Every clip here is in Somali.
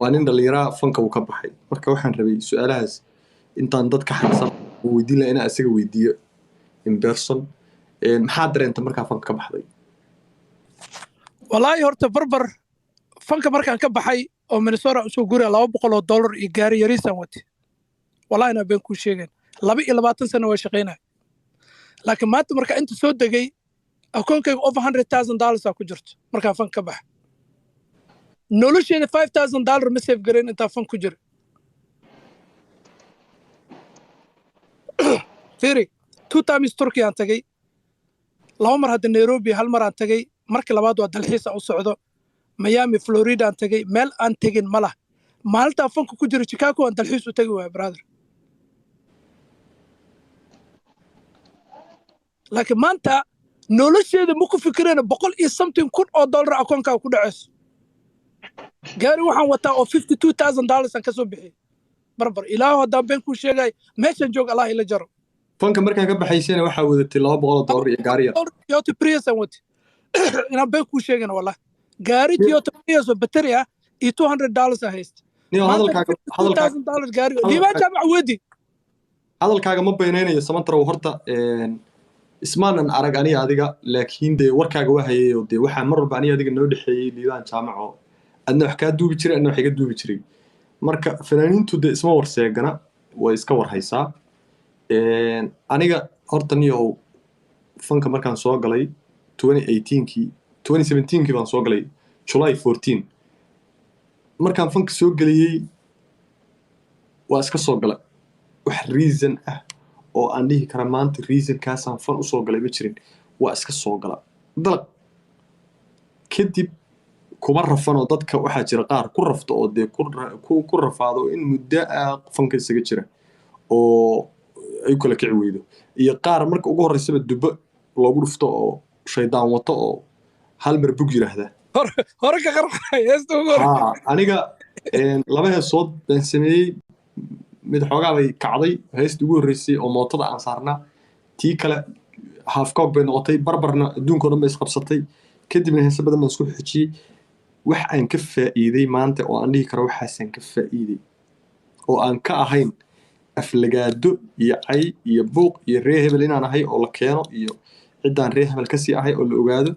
Waa nin dhallinyaraa, fanka uu ka baxay. Marka waxaan rabay su-aalahaas intaan dadka xaqsan oo weydiin lahaa inaan isaga weydiiyo in person. Maxaa dareenta markaa fanka ka baxday? Wallaahi horta Barbar, fanka markaan ka baxay oo Minnesota usoo guraya, $200 iyo gaari yariisaan wate. Wallahi inaa been kuu sheegeen, 22 sano waa shaqaynaya, laakiin maanta marka inta soo degay akoonkayga over $100,000 aa ku jirto. Markaan fanka ka baxa, nolosheeda $5,000 ma save gareyn intaan fan ku jira. Fiiri, two times Turkey aan tagay, laba mar hadda Nairobi, hal mar aan tagay, markii labaad waa dalxiis aan u socdo. Miami, Florida aan tagay, meel aan tegin ma lah. Maalintaa fanka ku jira Chicago aan dalxiis u tagi waaya, brother. Laakiin maanta nolosheeda ma ku fikirayna boqol iyo something kun oo dollar akoonkaa ku dhacayso. Gaari waxaan wataa oo $52,000 aan kasoo bixiyey. Barbar, Ilaahu haddaan been kuu sheegay, meeshaan joog Allah ila jaro. Fanka markaa ka baxaysana waxaa wadatay $200 iyo gaari yar. Toyota Prius aan watay, inaan been kuu sheegana wallah. Gaari Toyota Prius oo battery ah iyo $200 aan haysta. Niyo, hadalkaaga hadalkaaga $2,000 gaari. Liibaan Jaamac wedi. Hadalkaaga ma baynaynayo, Samantarow. Horta ismaanan arag aniga adiga, laakiin dee warkaaga waa hayay oo dee waxaa mar walba aniga adiga noo dhexeeyey Liibaan Jaamaco, adna wax kaa duubi jiray, adna wax iga duubi jiray. Marka fanaaniintu dee isma warseegana, way iska warhaysaa. Aniga horta niyow, fanka markaan soo galay 2018kii, 2017kii baan soo galay, July 14 markaan fanka soo geliyey, waa iska soo galay. Wax reason ah oo aan dhihi kara maanta reasonkaasaan fan usoo galay ma jirin. Waa iska soo gala dalaq. Kadib kuma rafan oo dadka waxaa jira qaar ku rafto oo dee ku rafaado in muddo ah fanka isaga jira oo ay u kala kici weydo, iyo qaar marka ugu horreysaba dubbo loogu dhufto oo shaydaan wato oo hal mar bug yiraahda. Hore ka qarxay heesta ugu hore. Haa, aniga laba heesood baan sameeyey. Mid xoogaa bay kacday, heestii ugu horreysay oo mootada aan saarnaa. Tii kale halfcock bay noqotay. Barbarna adduunka o dhan bay isqabsatay. Kadibna heese badan baan isku xijiyey. Wax aan ka faa'iiday maanta oo aan dhihi karo waxaasaan ka faa'iiday oo aan ka ahayn aflagaado iyo cay iyo buuq iyo ree hebel inaan ahay oo la keeno iyo ciddaan ree hebel kasii ahay oo la ogaado.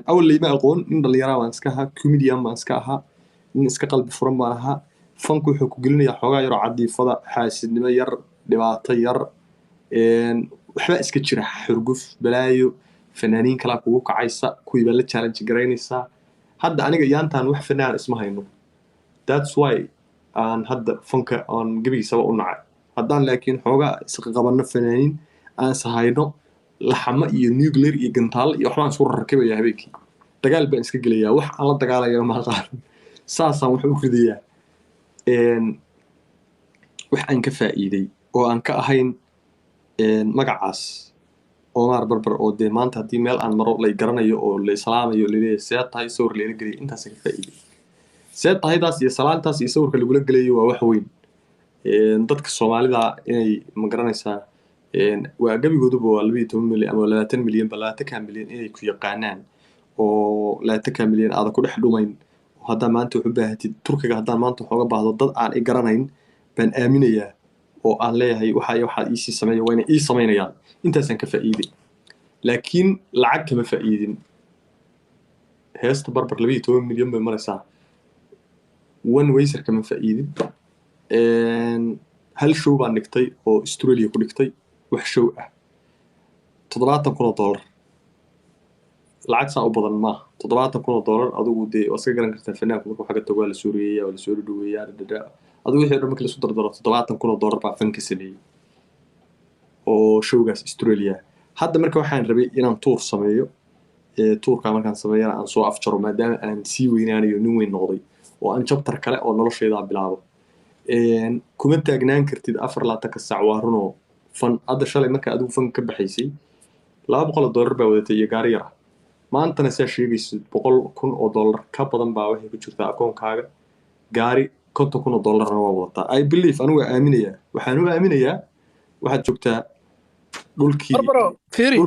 Awal layma aqoon, nin dhallinyaraa baan iska ahaa, comedian baan iska ahaa, nin iska qalbi furan baan ahaa. Fanku wuxuu ku gelinayaa xoogaa yaroo cadiifada, xaasidnimo yar, dhibaato yar, waxbaa iska jira, xurguf, balaayo, fanaaniin kalaa kugu kacaysa, kuwii baa la challenge garaynaysaa. Hadda aniga yaantaan wax fanaan isma hayno. That's why aan hadda fanka aan gebigiisaba u nacay. Haddaan laakiin xoogaa isqabanno, fanaaniin aan is hayno, laxamo iyo nuclear iyo gantaalo iyo waxbaan isku rarkibaya, habeenkii dagaal baan iska gelayaa. Wax aan la dagaalaya ma aqaan, saasaan wax u ridayaa. Wax aan ka faa'iiday oo aan ka ahayn magacaas Omar Barbar oo dee maanta haddii meel aan maro lay garanayo oo la islaamayo, laleeyahay "See tahay?", sawir layla gelayo, intaasaan ka faa'iiday. See tahaydaas iyo salaantaas iyo sawirka lagula gelayo waa wax weyn. Dadka Soomaalida inay ma garanaysaa, waa gebigooduba waa 12 milyan ama 20 milyan ba, 20-kaa milyan inay ku yaqaanaan oo 20-kaa milyan aadan ku dhex dhumayn oo haddaa maanta wax u baahatid, Turkiga haddaan maanta wax uga baahdo, dad aan i garanayn baan aaminayaa oo aan leeyahay waxa iyo waxaad iisii sameeya, waa inay ii samaynayaan. Intaasaan ka faa'iiday, laakiin lacag kama faa'iidin. Heesta Barbar 12 milyan bay maraysaa. One wayser kama faa'iidin. Hal show baan dhigtay oo Australia ku dhigtay, wax show ah, $70,000. Lacag saa u badan maaha $70,000. Adigu dee waa iska garan kartaa, fanaanku markuu xagga tago waa la soo riyeeyaa, waa la soo dhadhaweeyaa, dhadhadha. Adigu wixii o dhan markii laisku dardaro, $70,000 baa fanka sameeyey oo showgaas Australia. Hadda marka waxaan rabay inaan tour sameeyo. Tourkaa markaan sameeyana aan soo afjaro, maadaama aan sii weynaanayo, nin weyn noqday, oo aan chapter kale oo noloshaydaa bilaabo. Kuma taagnaan kartid 24-ka saac, waa runoo fan. Hadda shalay marka adigu fanka ka baxaysay, $200 baa wadatay iyo gaari yar ah. Maantana saa sheegaysid, $100,000 ka badan baa waxay ku jirtaa akoonkaaga, gaari $50,000-na waa wadataa. I believe, anigu waa aaminayaa, waxaan u aaminayaa waxaad joogtaa dhulkii Barbaro, fiiri.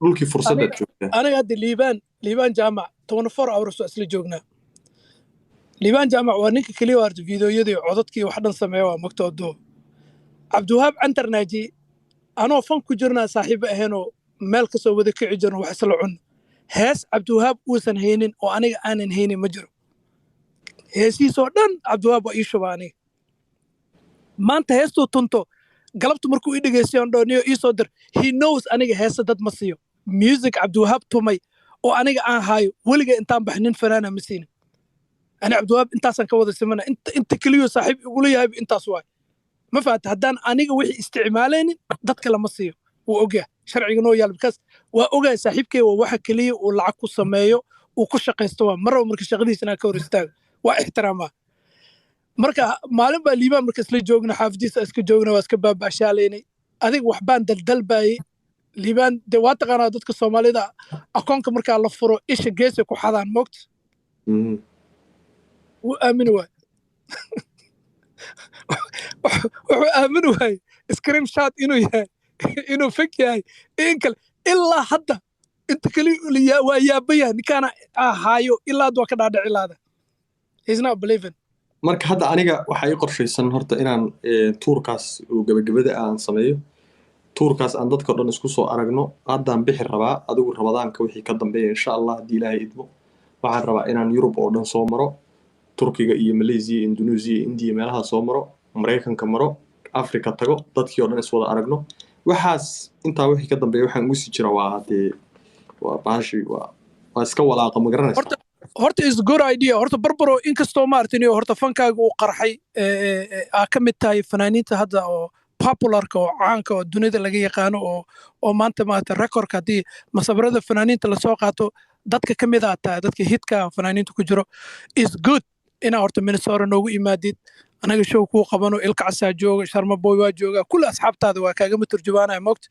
dhulkii fursaddaad joogtaa. Aniga hadda Liibaan Jaamac 24 hours waa isla joognaa. Liibaan Jaamac waa ninka keliya oo arta fiidiyoyadii, codadkii, wax dhan sameeya, waa mogtoodo. Cabdiwahaab Cantarnaaji anoo fan ku jirnaa saaxiibo ahaynoo meel kasoo wada kici jirno, wax isla cunno. Hees Cabdiwahaab uusan haynin oo aniga aanan haynin ma jiro. Heesihiisoo dhan Cabdiwahaab waa ii shuba. Aniga maanta heestuu tunto galabtu markuu ii dhegeystayo on dhaho, "Niyo, ii soo dir," he knows aniga heesa dad ma siiyo. Music Cabdiwahaab tumay oo aniga aan haayo weliga intaan bax nin fanaana ma siinin. Ani Cabdiwahaab intaasaan ka wada simana. Inta keliyuu saaxiib igula yahay intaas waay, ma fahanta? Haddaan aniga wixii isticmaalaynin, dadka lama siiyo. Wuu ogyahay sharciga noo yaal, because waa ogahay saaxiibkay waa waxa keliya uu lacag ku sameeyo, uu ku shaqaysto. Waa marraba marka shaqadiisa inaan ka hor istaago, waa ixtiraamaa. Marka maalin baa Liibaan marka isla joogna, xaafadiisa iska joogna, waa iska baabaashaalaynay. Adiga waxbaan daldalbayay. Liibaan dee waa taqaanaa, dadka Soomaalida akoonka markaa la furo isha geesay ku xadaan, moogta? Wuu aamini waay, wuxuu aamini waayey screenshot inuu yahay, inuu fake yahay in kale. Ilaa hadda inta keli waa yaaban yahay ninkaana ahaayo. Ilaa hadda waa ka dhaadhici laada. He's not believing. Marka hadda aniga waxaa ii qorshaysan horta inaan tour-kaas oo gebagabada aan sameeyo, tour-kaas aan dadka dhan isku soo aragno. Haddaan bixi rabaa adigu Ramadaanka wixii ka dambeeya, insha Allah, haddii Ilaahay idmo. Waxaan rabaa inaan Yurub oo dhan soo maro, Turkiga iyo Malaysia, Indonesia, India, meelaha soo maro, Maraykanka maro, Africa tago, dadkii oo dhan iswada aragno. Waxaas intaa wixii ka dambeeya waxaan ugu sii jira waa dee waa bahashi waa iska walaaqa, ma garanaysaa? Horta is good idea. Horta Barbaro, inkastoo maaragtay horta fankaaga uu qarxay, aa ka mid tahay fanaaniinta hadda oo popularka oo caanka oo dunida laga yaqaano, oo maanta maaragta recordka haddii masabrada fanaaniinta lasoo qaato dadka ka mid aa tahay, dadka hitka fanaaniinta ku jiro. Is good inaa horta Minnesota noogu imaadid, anaga show kuu qabano. Ilka Casaa jooga, Sharma Boy waa jooga, kulli asxaabtaada waa kaagama turjubaanaya, moogta,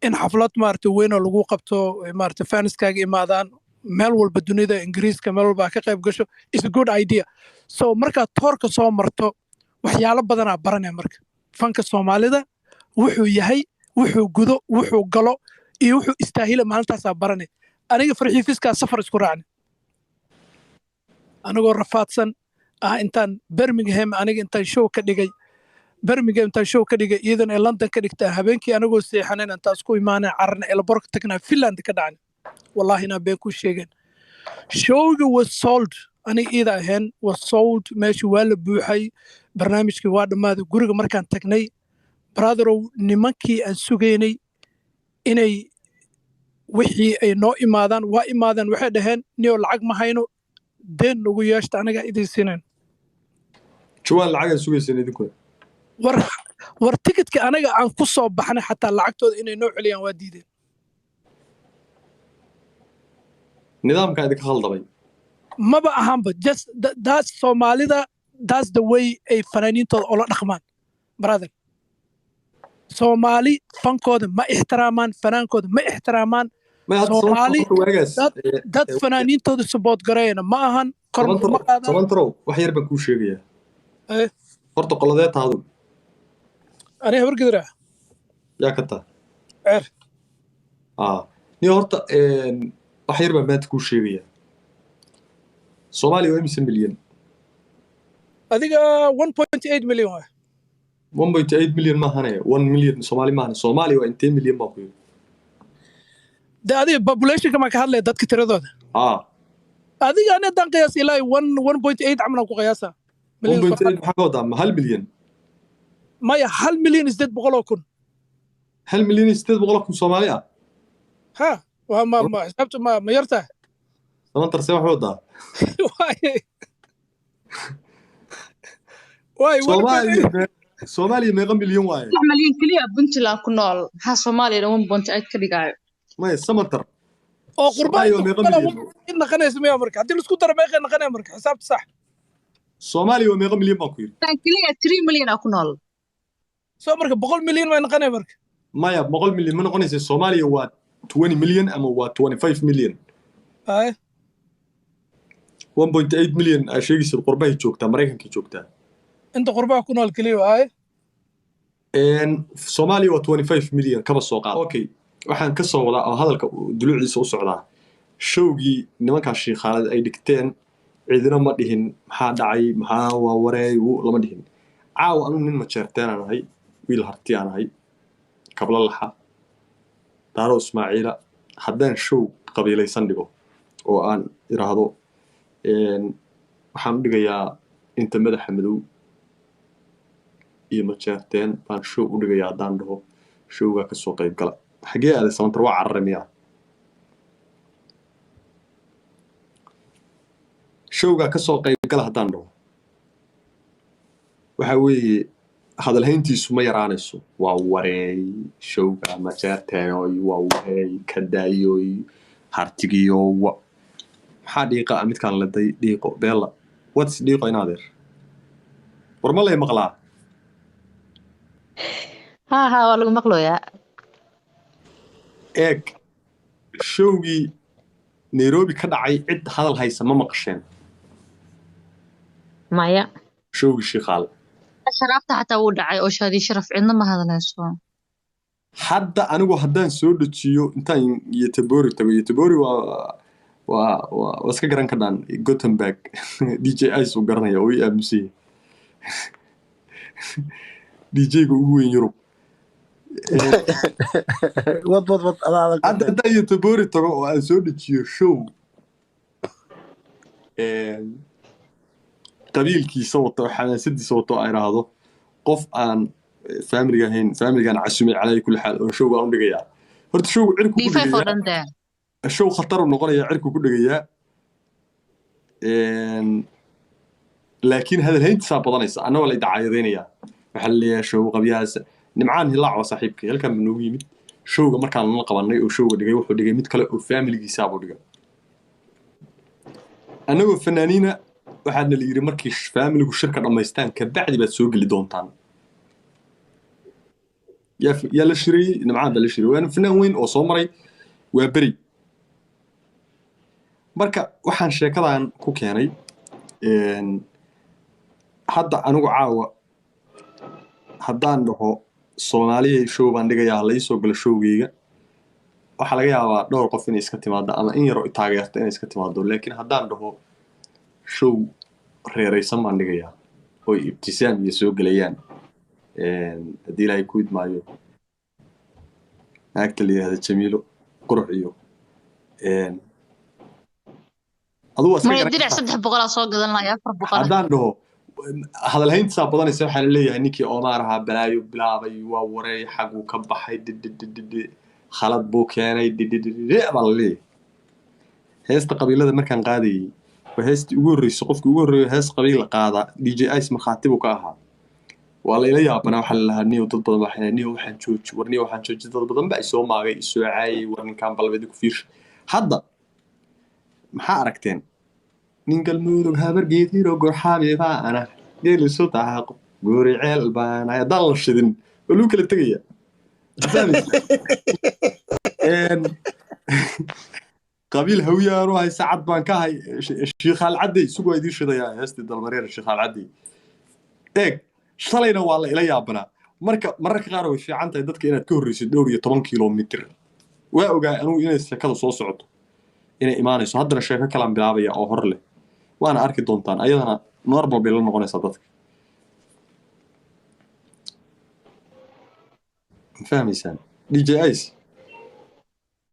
in xaflad maaragta weyn oo lagu qabto, maaragta fanskaaga imaadaan meel walba dunida, Ingiriiska, meel walba ka qayb gasho, is a good idea. So markaad tour-ka soo marto waxyaalo badanaa baranaya. Marka fanka Soomaalida wuxuu yahay, wuxuu gudo, wuxuu galo iyo wuxuu istaahila maalintaasaa baranay. Aniga Farxiifiskaa safar isku raacnay anagoo rafaadsan ah intaan Birmingham, aniga intaan show ka dhigay Birmingham, intaan show ka dhigay, iyadan ee London ka dhigtaa, habeenkii anagoo seexanen intaan isku imaanay cararna elaborka tagnaa, Finland ka dhacnay. Wallahi inaan been ku sheegeen, showga was sold. Aniga iida ahayn was sold, meesha waa la buuxay, barnaamijkii waa dhammaaday. Guriga markaan tagnay, brotherow, nimankii aan sugaynay inay wixii ay noo imaadaan waa imaadeen. Waxay dhaheen, "Niyo, lacag ma hayno, deen nagu yeeshta, anagaa idin siinayn." Jawaan lacagaa sugayseen idinkuna? War ticketka anaga aan ku soo baxnay xataa lacagtooda inay noo celiyaan waa diideen. Nidaamkaa idinka khaldamay. Maba ahanba, just that's Soomaalida, that's the way ay fanaaniintooda ula dhaqmaan, brother. Soomaali fankooda ma ixtiraamaan, fanaankooda ma ixtiraamaan. May hadda Soomaali sababta waagaas dad fanaaniintooda support gareeyana ma ahan, kor uma qaadaan. Samantarow, wax yar baan kuu sheegayaa. Horta qoladee taadu? Aniga Habargidra. Yaa ka taa? Ceer. Ni horta wax yar baan maanta kuu sheegayaa. Soomaaliya waa imise milyan? Adiga 1.8 million waay. 1.8 million maahane, 1 million Soomaali maahane. Soomaaliya waa intee milyan baan ku yidhi? De adiga populationka maan ka hadlaya, dadka tiradooda. Adiga ani haddaan qiyaas ilaa 1.8 camal aan ku qiyaasa milyan. 1.8 maxaa ka wadaa? Ma 1 milyan? Maya, 1,800,000. 1,800,000 Soomaali ah? Ha, waa ma xisaabta ma yartahay? Samantar, see wax wadaa? Waay. Soomaaliya meeqa milyan waaye? 3 malyan keliya Puntland ku nool. Maxaa Soomaaliya dhan 1.8 ka dhigaayo? Maya, Samantar. Oo qurba Soomaaliya waa meeqa milyan? Naqanaysa miya? Marka haddii laisku daro meeqay naqanaya marka xisaabta sax? Soomaaliya waa meeqa milyan baan ku yidhi? Puntland keliya 3 milyan aa ku nool. Soo marka 100 milyan may naqanaya marka? Maya, 100 milyan ma noqonaysa. Soomaaliya waa 20 milyan ama waa 25 milyan. Haye. 1.8 milyan aa sheegaysid qurbahay joogtaa, Maraykankay joogtaa. Inta qurbaha ku nool keliya, haye. Soomaaliya waa 25 milyan kaba soo qaad. Okay, waxaan ka soo wadaa oo hadalka duluucdiisa u socdaa showgii nimankaa shiikhaalad ay dhigteen. Cidina ma dhihin maxaa dhacay, maxaa waa wareey, lama dhihin. Caawa anugu nin Majeerteen aan ahay, wiil Harti aan ahay, Kabla Laxa, Daaro Ismaaciila. Haddaan show qabiilaysan dhigo oo aan iraahdo waxaan u dhigayaa inta madaxa madow iyo Majeerteen baan show u dhigayaa, haddaan dhaho showgaa kasoo qayb gala, xagee aaday Samantar? Waa cararay miyaa? Showgaa kasoo qayb gala haddaan dhaho, waxa weeye hadalhayntiisu ma yaraanayso. Waa wareey, showga Majeerteenoy, waa wareey, kadaayoy Hartigiyo wa maxaa dhiiqa ah midkaan leday dhiiqo beella whats dhiiqo inaadeer war ma lay maqlaa? Ha ha, waa lagu maqlayaa. Eeg, showgii Nairobi ka dhacay cid hadal haysa ma maqasheen? Maya. Showgii Shiikhaal. Sharaafta xataa wuu dhacay oo Shaadi Sharaf cidna ma hadlayso. Hadda anigu haddaan soo dejiyo intaan Yetebori tago, Yetebori waa iska garan kadhaan Gothenburg, DJ Ice uu garanaya oo ii aamusan yahay, DJ-ga ugu weyn Yurub. Wad wad wad adaa. Hadda haddaan Yetebori tago oo aan soo dejiyo show qabiilkiisa wato oo xamaasadiisa wato, oo aan idhaahdo qof aan faamiliga ahayn, faamiligaan casumay calaa kulli xaal oo showgaan u dhigayaa, horta showgu cirku ku D5 oo dhigayaa dhan dee. Show khatar uu noqonaya, cirku ku dhegayaa, laakiin hadalhayntiisaa badanaysa, annagoo la idacaayadaynaya. Waxaa la leeyahay show qabyahaas. Nimcaan Hilaac waa saaxiibkay, halkan buu noogu yimid. Showga markaan la qabanay oo showga dhigay, wuxuu dhigay mid kale oo faamiligiisaabuu dhigay. Annagoo fanaaniina waxaana la yidhi markii faamiligu shirka dhammaystaan kabacdi baad soo geli doontaan. Yaa la shireeyey? Nimcaan baa la shireeyey, waana fanaan weyn oo soo maray waa beri. Marka waxaan sheekadan ku keenay, hadda anigu caawa haddaan dhaho Soomaaliyay show baan dhigayaa, hala ii soo galo showgeyga, waxaa laga yaabaa dhowr qof inay iska timaado ama in yaroo i taageerta inay iska timaado. Laakiin haddaan dhaho show reeraysan baan dhigayaa oo Ibtisaam iyo soo gelayaan, haddii Ilaahay ku idmaayo, naagta la yihahda Jamiilo Qurux iyo adigu waa iska maya garan dirac kartaa. 300 soo gadan lahaa, 400. Haddaan dhaho hadalhayntiisaa badanaysa. Waxaa la leeyahay ninkii Oomaar ahaa balaayo bilaabay, waa wareey, xaguu ka baxay, dididididi, khalad buu keenay, dididididi baa la leeyahay. Heesta qabiilada markaan qaadayay waa heestii ugu horreysay, qofkii ugu horreeyo hees qabiil qaada, DJ Ice markhaati buu ka ahaa. Waa layla yaabanaa. Waxaa la lahaa niyo, dad badan baa waxay niyo waxaan jooji, war niyo waxaan jooji. Dad badan baa isoo maagay, isoo caayay, war ninkaan balbedi ku fiirshay. Hadda maxaa aragteen? Nin Galmudug Habargeediro Gorxaami baa ana geelisu taaqo guri ceel baana haddaan la shidin waa lagu kala tegaya. Ma fahmaysa? Qabiil Hawiyaanu hay, sacad baan ka hay, Shiikhaal Cadday sugu waa idiin shidayaa heestii Dalmareer Shiikhaal Cadday. Eeg, shalayna waa la ila yaabanaa. Marka mararka qaar way fiican tahay dadka inaad ka horreysid dhowr iyo toban kilomitir. Waa ogaa anugu inay sheekada soo socoto, inay imaanayso. Haddana sheeko kalaan bilaabaya oo hor leh, waana arki doontaan. Ayadana normal bay la noqonaysaa dadka. Ma fahmaysaan, DJ Ice?